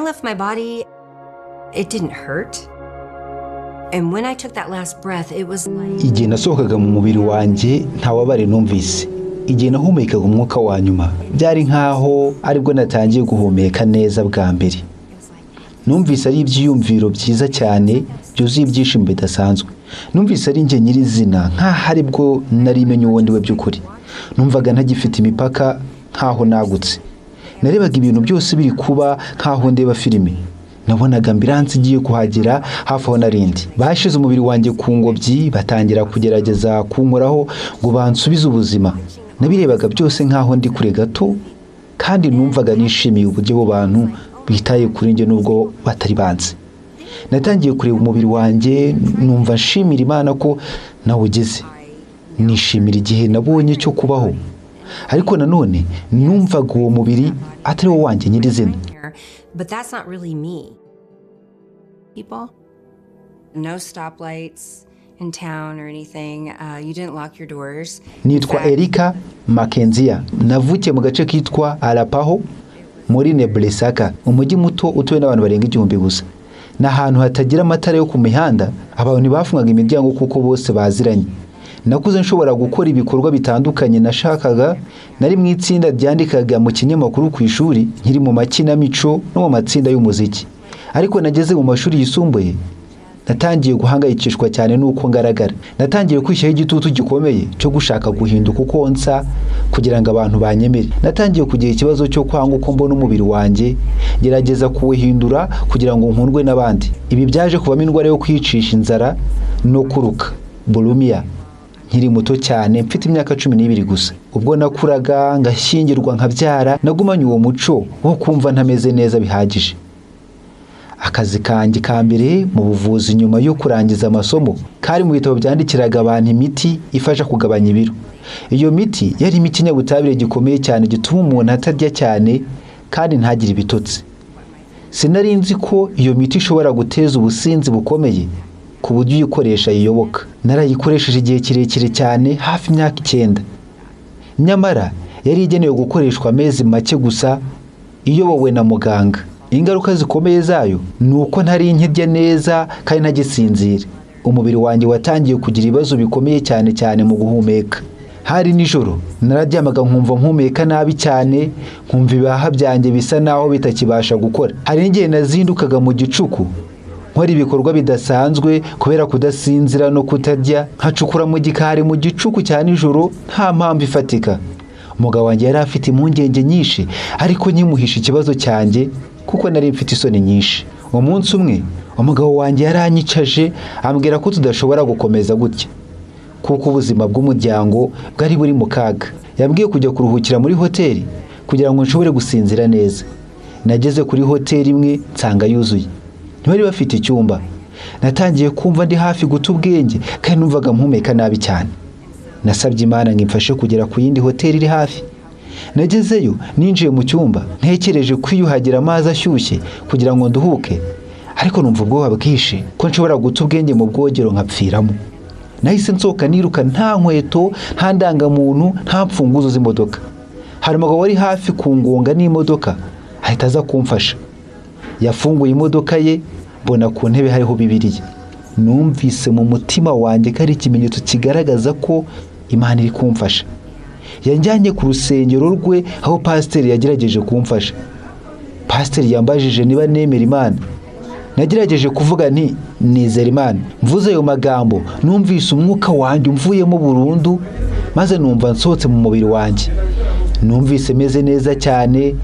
left my body, it didn't hurt. And when I took that last breath, it was like Igihe nasohokaga mu mubiri wanjye, nta wabare numvise. Igihe nahumekaga umwuka wa nyuma, byari nk'aho aribwo natangiye guhumeka neza bwa mbere. Numvise ari ibyiyumviro byiza cyane, byuzuye ibyishimo bidasanzwe. Numvise ari njye nyirizina, nk'aho aribwo nari menye uwo ndiwe by'ukuri. Numvaga ntagifite imipaka, nk'aho nagutse. Narebaga ibintu byose biri kuba nk'aho ndeba filime. Nabonaga ambulance igiye kuhagera hafi aho narindi. Bashize umubiri wanjye ku ngobyi, batangira kugerageza kunkoraho ngo bansubize ubuzima. Nabirebaga byose nk'aho ndi kure gato, kandi numvaga nishimiye uburyo abo bantu bitaye kuri njye nubwo batari banzi. Natangiye kureba umubiri wanjye, numva nshimira Imana ko nawugize. Nishimira igihe nabonye cyo kubaho, ariko nanone numvaga uwo mubiri atari wo wanjye nyirizina. Here, but that's not really me. People, no stoplights in town or anything. You didn't lock your doors. In Nitwa fact, Erika Mackenzie. Navukiye mu gace kitwa Arapaho muri Nebraska, umujyi muto utuwe n'abantu barenga 1000 gusa. Ni ahantu hatagira amatara yo ku mihanda. Abantu ntibafungaga imiryango kuko bose baziranye. Nakuze nshobora gukora ibikorwa bitandukanye nashakaga. Nari mu itsinda ryandikaga mu kinyamakuru ku ishuri, nkiri mu makinamico no mu matsinda y'umuziki. Ariko nageze mu mashuri yisumbuye, natangiye guhangayikishwa cyane n'uko ngaragara. Natangiye kwishyiraho igitutu gikomeye cyo gushaka guhinduka uko nsa kugira ngo abantu banyemere. Natangiye kugira ikibazo cyo kwanga uko mbona umubiri wanjye, gerageza kuwuhindura kugira ngo nkundwe n'abandi. Ibi byaje kuvamo indwara yo kwicisha inzara no kuruka, bulimia, nkiri muto cyane, mfite imyaka 12 gusa. Ubwo nakuraga, ngashyingirwa, nkabyara, nagumanye uwo muco wo kumva ntameze neza bihagije. Akazi kanjye ka mbere mu buvuzi nyuma yo kurangiza amasomo kari mu bitabo byandikiraga abantu imiti ifasha kugabanya ibiro. Iyo miti yarimo ikinyabutabire gikomeye cyane gituma umuntu atarya cyane kandi ntagire ibitotsi. Sinari nzi ko iyo miti ishobora guteza ubusinzi bukomeye ku buryo uyikoresha yiyoboka. Narayikoresheje igihe kirekire cyane, hafi imyaka 9, nyamara yari igenewe gukoreshwa amezi make gusa iyobowe na muganga. Ingaruka zikomeye zayo ni uko ntari nkirya neza kandi ntagisinzira. Umubiri wanjye watangiye kugira ibibazo bikomeye, cyane cyane mu guhumeka. Hari nijoro, nararyamaga nkumva mpumeka nabi cyane, nkumva ibihaha byanjye bisa naho bitakibasha gukora. Hari n'igihe nazindukaga mu gicuku nkora ibikorwa bidasanzwe kubera kudasinzira no kutarya, nkacukura mu gikari mu gicuku cya nijoro nta mpamvu ifatika. Umugabo wanjye yari afite impungenge nyinshi, ariko nkimuhisha ikibazo cyanjye kuko nari mfite isoni nyinshi. Umunsi umwe umugabo wanjye yaranyicaje, ambwira ko tudashobora gukomeza gutya kuko ubuzima bw'umuryango bwari buri mu kaga. Yambwiye kujya kuruhukira muri hoteli kugira ngo nshobore gusinzira neza. Nageze kuri hoteli imwe, nsanga yuzuye, ntibari bafite icyumba. Natangiye kumva ndi hafi guta ubwenge kandi numvaga mpumeka nabi cyane. Nasabye Imana ngo imfashe kugera ku yindi hoteli iri hafi. Nagezeyo, ninjiye mu cyumba ntekereje kwiyuhagira amazi ashyushye kugira ngo nduhuke, ariko numva ubwoba bwinshi ko nshobora guta ubwenge mu bwogero nkapfiramo. Nahise nsohoka niruka, nta nkweto, nta ndangamuntu, nta mfunguzo z'imodoka. Hari umugabo wari hafi kungonga n'imodoka, ahita aza kumfasha. Yafunguye imodoka ye, mbona ku ntebe hariho Bibiliya. Numvise mu mutima wanjye ko ari ikimenyetso kigaragaza ko Imana iri kumfasha. Yanjyanye ku rusengero rwe, aho pasiteri yagerageje kumfasha. Pasiteri yambajije niba nemera Imana. Nagerageje kuvuga nti: "Nizera Imana." Mvuze ayo magambo, numvise umwuka wanjye umvuyemo burundu, maze numva nsohotse mu mubiri wanjye. Numvise meze neza cyane,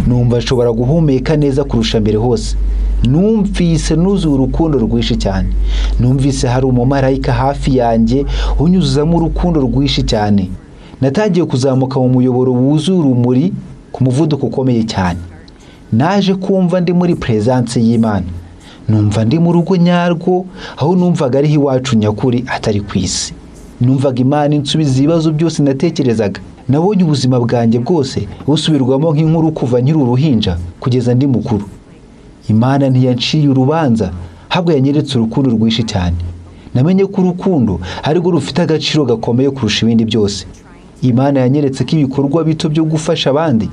numva nshobora guhumeka neza kurusha mbere hose. Numvise nuzuye urukundo rwinshi cyane. Numvise hari umumarayika hafi yanjye unyuzamo urukundo rwinshi cyane. Natangiye kuzamuka mu muyoboro wuzuye urumuri ku muvuduko ukomeye cyane. Naje kumva ndi muri presence y'Imana, numva ndi mu rugo nyarwo, aho numvaga ariho iwacu nyakuri, atari ku isi. Numvaga Imana insubiza ibibazo byose natekerezaga. Nabonye ubuzima bwanjye bwose busubirwamo nk'inkuru, kuva nkiri uruhinja kugeza ndi mukuru. Imana ntiyanciye urubanza, ahubwo yanyeretse urukundo rwinshi cyane. Namenye ko urukundo arirwo rufite agaciro gakomeye kurusha ibindi byose. Imana yanyeretse ko ibikorwa bito byo gufasha abandi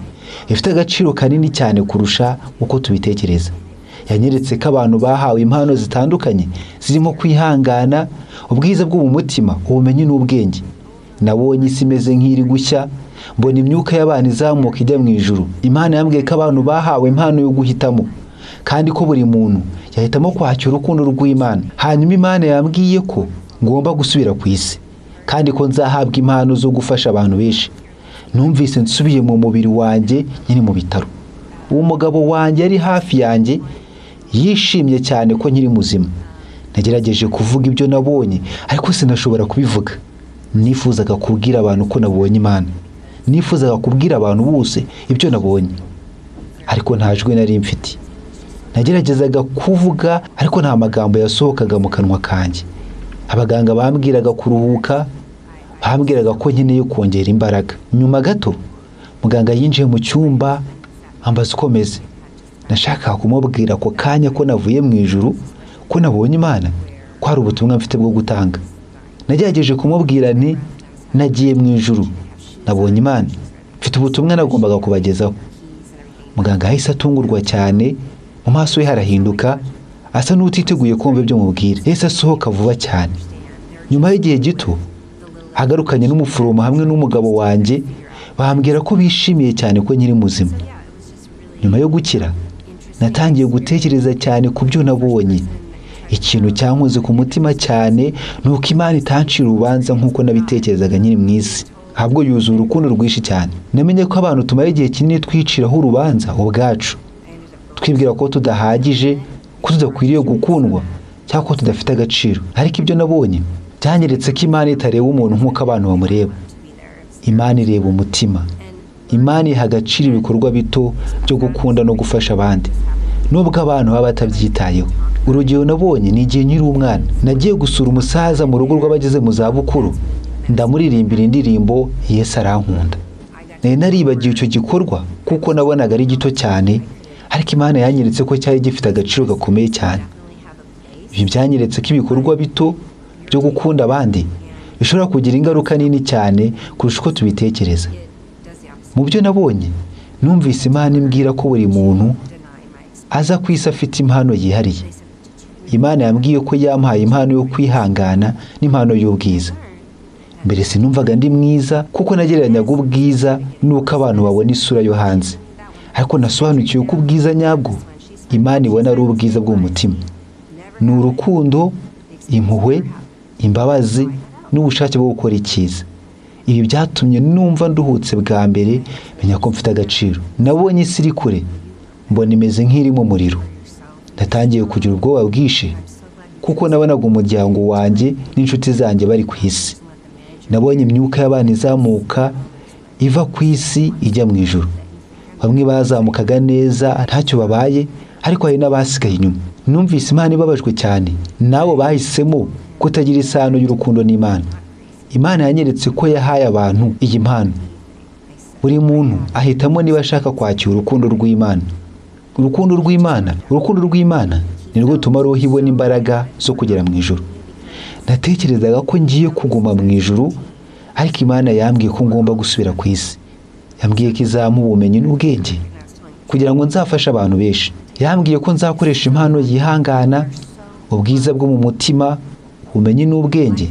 bifite agaciro kanini cyane kurusha uko tubitekereza. Yanyeretse ko abantu bahawe impano zitandukanye zirimo kwihangana, ubwiza bwo mu mutima, ubumenyi n'ubwenge. Nabonye isi imeze nk'iri gushya, mbona imyuka y'abantu izamuka ijya mu ijuru. Imana yambwiye ko abantu bahawe impano yo guhitamo, kandi ko buri muntu yahitamo kwakira urukundo rw'Imana. Hanyuma Imana yambwiye ko ngomba gusubira ku isi, kandi ko nzahabwa impano zo gufasha abantu benshi. Numvise nsubiye mu mubiri wanjye nkiri mu bitaro. Uwo mugabo wanjye yari hafi yanjye, yishimye cyane ko nkiri muzima. Nagerageje kuvuga ibyo nabonye, ariko sinashobora kubivuga. Nifuzaga kubwira abantu ko nabonye Imana. Nifuzaga kubwira abantu bose ibyo nabonye, ariko nta jwi nari mfite. Nageragezaga kuvuga, ariko nta magambo yasohokaga mu kanwa kanjye. Abaganga bambwiraga kuruhuka, bambwiraga ko nkeneye kongera imbaraga. Nyuma gato, muganga yinjiye mu cyumba ambaza uko meze. Nashakaga kumubwira ako kanya ko navuye mu ijuru, ko nabonye Imana, ko hari ubutumwa mfite bwo gutanga. Nagerageje kumubwira nti nagiye mu ijuru, nabonye Imana, mfite ubutumwa nagombaga kubagezaho. Muganga yahise atungurwa cyane, mu maso ye harahinduka, asa n'utiteguye kumva ibyo mubwira. Yahise asohoka vuba cyane. Nyuma y'igihe gito, agarukanye n'umuforomo hamwe n'umugabo wanjye, bambwira ko bishimiye cyane ko nkiri muzima. Nyuma yo gukira, natangiye gutekereza cyane ku byo nabonye. Ikintu cyankoze ku mutima cyane ni uko Imana itancira urubanza nk'uko nabitekerezaga nkiri mu isi, ahubwo yuzuye urukundo rwinshi cyane. Namenye ko abantu tumara igihe kinini twiciraho urubanza ubwacu, twibwira ko tudahagije, ko tudakwiriye gukundwa, cyangwa ko tudafite agaciro. Ariko ibyo nabonye byanyeretse ko Imana itareba umuntu nk'uko abantu bamureba. Imana ireba umutima. Imana iha agaciro ibikorwa bito byo gukunda no gufasha abandi, nubwo abantu baba batabyitayeho. Urugero nabonye ni igihe nkiri umwana, nagiye gusura umusaza mu rugo rw'abageze mu zabukuru, ndamuririmbira indirimbo Yesu arankunda. Nari naribagiwe icyo gikorwa kuko nabonaga ari gito cyane, ariko Imana yanyeretse ko cyari gifite agaciro gakomeye cyane. Ibi byanyeretse ko ibikorwa bito byo gukunda abandi bishobora kugira ingaruka nini cyane kurusha uko tubitekereza. Mu byo nabonye, numvise Imana imbwira ko buri muntu aza ku isi afite impano yihariye. Imana yambwiye ko yampaye impano yo kwihangana n'impano y'ubwiza. Mbere sinumvaga ndi mwiza kuko nagereranyaga ubwiza n'uko abantu babona isura yo hanze. Ariko nasobanukiwe ko ubwiza nyabwo Imana ibona ari ubwiza bwo mu mutima. Ni urukundo, impuhwe, imbabazi n'ubushake bwo gukora icyiza. Ibi byatumye numva nduhutse bwa mbere, menya ko mfite agaciro. Nabonye isi iri kure, mbona imeze nk'irimo umuriro. Natangiye kugira ubwoba bwinshi kuko nabonaga umuryango wanjye n'inshuti zanjye bari ku isi. Nabonye imyuka y'abantu izamuka iva ku isi ijya mu ijuru. Bamwe bazamukaga neza ntacyo babaye, ariko hari n'abasigaye inyuma. Numvise Imana ibabajwe cyane n'abo bahisemo kutagira isano y'urukundo n'Imana. Imana yanyeretse ko yahaye abantu iyi mpano. Buri muntu ahitamo niba ashaka kwakira urukundo rw'Imana. Urukundo rw'Imana ni rwo rutuma roho ibona imbaraga zo kugera mu ijuru. Natekerezaga ko ngiye kuguma mu ijuru, ariko Imana yambwiye ko ngomba gusubira ku isi. Yambwiye ko izampa ubumenyi n'ubwenge kugira ngo nzafashe abantu benshi. Yambwiye ko nzakoresha impano yihangana, ubwiza bwo mu mutima, ubumenyi n'ubwenge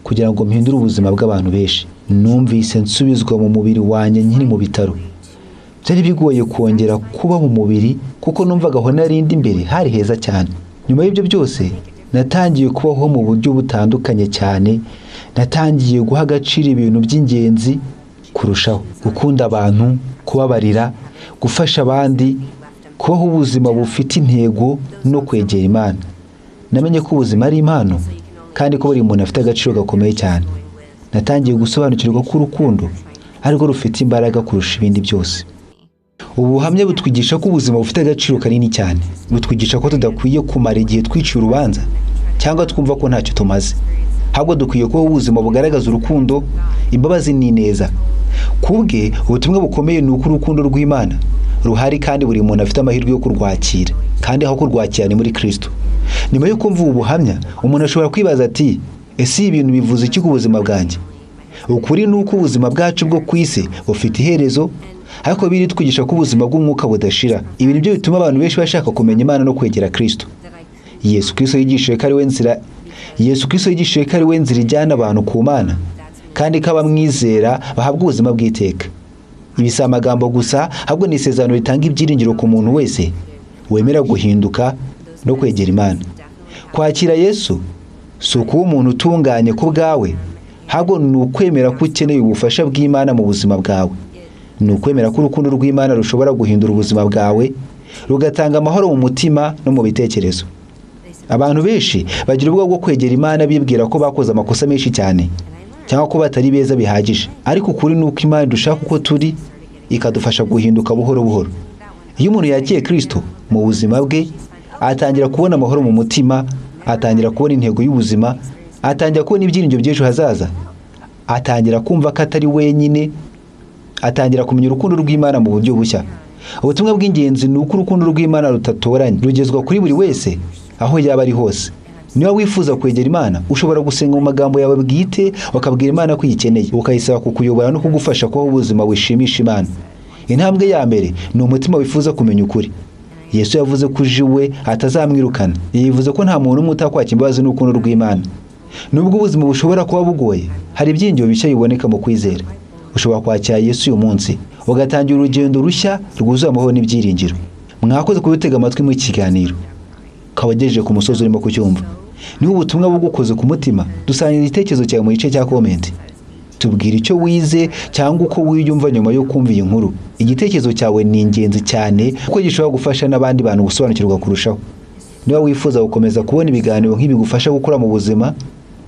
kugira ngo mpindure ubuzima bw'abantu benshi. Numvise nsubizwa mu mubiri wanjye nkiri mu bitaro. Byari bigoye kongera kuba mu mubiri kuko numvaga aho narindi imbere hari heza cyane. Nyuma y'ibyo byose, natangiye kubaho mu buryo butandukanye cyane. Natangiye guha agaciro ibintu by'ingenzi kurushaho: gukunda abantu, kubabarira, gufasha abandi, kubaho ubuzima bufite intego no kwegera Imana. Namenye ko ubuzima ari impano, kandi ko buri muntu afite agaciro gakomeye cyane. Natangiye gusobanukirwa ko urukundo arirwo rufite imbaraga kurusha ibindi byose. Ubu buhamya butwigisha ko ubuzima bufite agaciro kanini cyane. Butwigisha ko tudakwiye kumara igihe twiciye urubanza cyangwa twumva ko ntacyo tumaze. Ahubwo dukwiye kubaho ubuzima bugaragaza urukundo, imbabazi n'ineza. Kubwe, ubutumwa bukomeye ni uko urukundo rw'Imana ruhari kandi buri muntu afite amahirwe yo kurwakira, kandi aho kurwakira ni muri Kristo. Nyuma yo kumva ubu buhamya, umuntu ashobora kwibaza ati: ese ibi bintu bivuze iki ku buzima bwanjye? Ukuri ni uko ubuzima bwacu bwo ku isi bufite iherezo, ariko Bibiliya itwigisha ko ubuzima bw'umwuka budashira. Ibi nibyo bituma abantu benshi bashaka kumenya Imana no kwegera Kristo. Yesu Kristo yigishije ko ari we nzira. Yesu Kristo yigishije ko ari we nzira ijyana abantu ku Mana, kandi ko abamwizera bahabwa ubuzima bw'iteka. Ibi si amagambo gusa, ahubwo ni isezerano ritanga ibyiringiro ku muntu wese wemera guhinduka no kwegera Imana. Kwakira Yesu si ukuba umuntu utunganye ku bwawe, ahubwo ni ukwemera ko ukeneye ubufasha bw'Imana mu buzima bwawe. Ni ukwemera ko urukundo rw'Imana rushobora guhindura ubuzima bwawe, rugatanga amahoro mu mutima no mu bitekerezo. Abantu benshi bagira ubwoba bwo kwegera Imana bibwira ko bakoze amakosa menshi cyane cyangwa ko batari beza bihagije. Ariko ukuri ni uko Imana idushaka uko turi, ikadufasha guhinduka buhoro buhoro. Iyo umuntu yakiye Kristo mu buzima bwe, atangira kubona amahoro mu mutima, atangira kubona intego y'ubuzima, atangira kubona ibyiringiro by'ejo hazaza, atangira kumva ko atari wenyine, atangira kumenya urukundo rw'Imana mu buryo bushya. Ubutumwa bw'ingenzi ni uko urukundo rw'Imana rutatoranya, rugezwa kuri buri wese aho yaba ari hose. Niba wifuza kwegera Imana, ushobora gusenga mu magambo yawe bwite, ukabwira Imana ko uyikeneye, ukayisaba kukuyobora no kugufasha kubaho ubuzima wishimisha Imana. Intambwe ya mbere ni umutima wifuza kumenya ukuri. Yesu yavuze ko uje iwe atazamwirukana. Yivuze ko nta muntu umwe utakwakira imbabazi n'urukundo rw'Imana. Nubwo ubuzima bushobora kuba bugoye, hari ibyiringiro bishya biboneka mu kwizera. Ushobora kwakira Yesu uyu munsi, ugatangira urugendo rushya rwuzuye amahoro n'ibyiringiro. Mwakoze kubitega amatwi mu kiganiro kawagejeje ku musozi urimo kucyumva. Niba ubutumwa bugukoze ku mutima, dusangiza igitekerezo cyawe mu gice cya komenti. Tubwira icyo wize cyangwa uko wiyumva nyuma yo kumva iyi nkuru. Igitekerezo cyawe ni ingenzi cyane kuko gishobora gufasha n'abandi bantu gusobanukirwa kurushaho. Niba wifuza gukomeza kubona ibiganiro nk'ibi bigufasha gukura mu buzima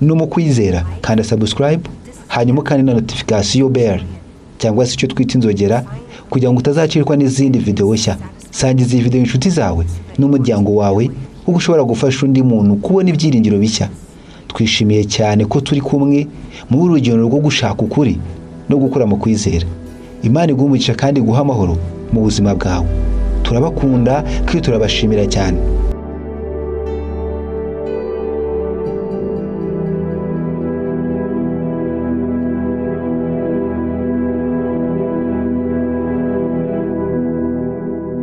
no mu kwizera, kanda subscribe, hanyuma kandi na notification bell cyangwa se icyo twita inzogera, kugira ngo utazacikwa n'izindi video nshya. Sangiza iyi video inshuti zawe n'umuryango wawe, kuko ushobora gufasha undi muntu kubona ibyiringiro bishya. Twishimiye cyane ko turi kumwe muri urugendo rwo gushaka ukuri no gukura mu kwizera. Imana iguhe umugisha kandi iguhe amahoro mu buzima bwawe. Turabakunda kandi turabashimira cyane.